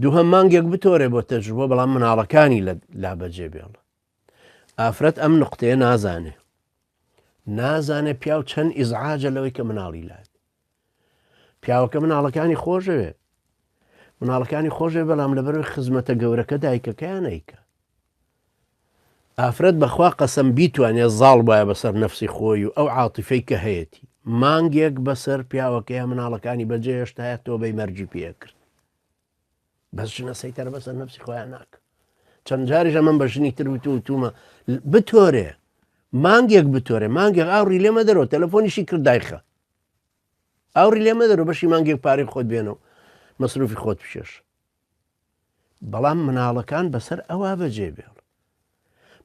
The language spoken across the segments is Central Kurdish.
دووهەم مانگێک بتۆرێ بۆ تەجروبە بەڵام مناڵەکانی لە لا بەجێ بێڵە. ئافرەت ئەم نقطەیە نازانێ. نازانێ پیاو چەند ئیزعاجە لەوەی کە مناڵی لات. پیاوەکە مناڵەکانی خۆشەوێ. مناڵەکانی خۆشێ بەڵام لەبەرەوەی خزمەتە گەورەکە دایکەکەیان ئەیکا. ئافرەت بەخوا قەسەم بیتوانێ زاڵ بایە بەسەر نەفسی خۆی و ئەو عاتیفەی کە هەیەتی مانگێک بەسەر پیاوەکەیا مناڵەکانی بەجێ هێشتایە تۆبەی مەرگی پێ کرد بەس ژنە سەیتەرە بەسەر نەفسی خۆیان ناکە چەند جاریش ئەمەم بە ژنی تر وتو وتومە بتۆرێ مانگێک بتۆرێ مانگێک ئاوڕی لێمە دەرەوە تەلەفۆنیشی کرد دایخە ئاوڕی لێمە دەرەوە بەشی مانگێک پارەی خۆت بێنە و مەسروفی خۆت بچێش بەڵام مناڵەکان بەسەر ئەوا بەجێ بێڵ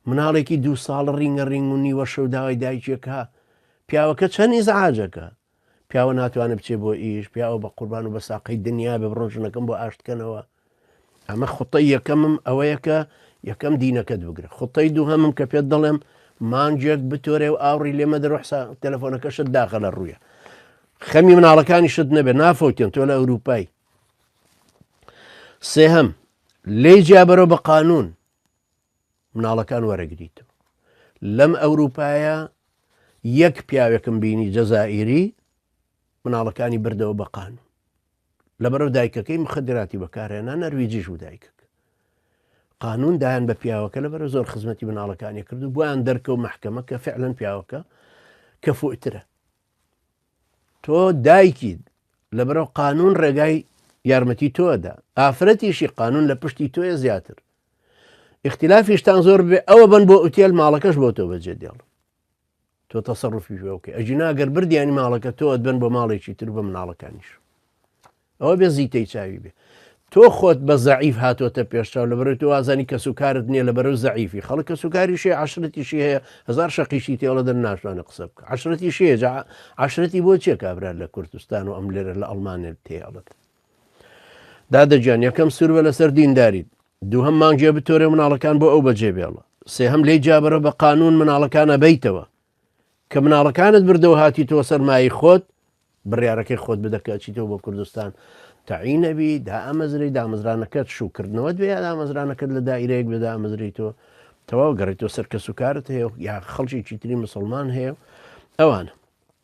مناڵێکی دوو ساڵ ڕینگە ڕینگ و نیوە شەو داوای دایکێکە پیاوەکە چەند ئیزعاجەکە پیاوە ناتوانێت بچێ بۆ ئیش پیاوە بە قوربان و بە ساقەی دنیا بە بڕۆن ژنەکەم بۆ ئاشتکەنەوە ئەمە خوتەی یەکەمم ئەوەیە کە یەکەم دینەکەت بگرە خوتەی دووهەمم کە پێت دەڵێم مانگێک بتۆرێ و ئاوڕی لێمە دەرۆ حسا تەلەفۆنەکەشت داخە لە ڕوویە خەمی مناڵەکانیشت نەبێ نافەوتێن تۆ لە ئەوروپای سێهەم لێی جیابەرەوە بە قانون مناڵەکان وەرەگریتەوە لەم ئەوروپایە یەک پیاوێکم بینی جەزائیری مناڵەکانی بردەوە بە قانون لەبەرەو دایکەکەی مخدراتی بەکارهێنا نەرویجیش بوو دایکەکە قانون دایان بە پیاوەکە لەبەرە زۆر خزمەتی مناڵەکانی کرد و بۆیان دەرکەوت مەحکەمە کە فعلەن پیاوەکە کەفوترە تۆ دایکیت لەبەرەو قانون ڕێگای یارمەتی تۆدا ئافرەتیشی قانون لە پشتی تۆیە زیاتر اختلافیشتان زۆر بێ ئەوە بن بۆ ئوتێل ماڵەکەش بۆ تۆ بەجێ دێڵ تۆ تەسەڕوفی پێ بکەی ئەگینا گەر بردیانی ماڵەکە تۆ ئەتبەن بۆ ماڵێکی تر بە مناڵەکانیش ئەوە بێ زیتەی چاوی بێ تۆ خۆت بە زەعیف هاتۆتە پێشچاو لە بەرەوەی تۆ وازانی کەسوکارت نییە لە بەرەو زەعیفی خەڵک کەسوکاریشی عشرەتیشی هەیە هەزار شەقیشی تێڵە دەر ناشوانە قسە بکە عشرەتیشی هەیە جا عشرەتی بۆ چیە کابرا لە کوردستان و ئەم لێرە لە ئەڵمانێ تێڵت دادە گیان یەکەم سوور بە لەسەر دینداریت دووهەم مانگێ بتۆرێ مناڵەکان بۆ ئەو بەجێ بێڵە سێهەم لێی جابەرە بە قانون مناڵەکانە بیتەوە کە مناڵەکانت بردەوە هاتی تۆ سەرمایی خۆت بڕیارەکەی خۆت بدە کە ئەچیتەوە بۆ کوردستان تەعینەبی دامەزری دامەزرانەکەت شوکردنەوەت بێ یا دامەزرانەکەت لە دایرەیەک بێ دامەزریتەوە تەواو گەڕیتەوە سەر کەسوکارت هەیە یا خەڵکێکی تری مسلمان هەیە ئەوانە.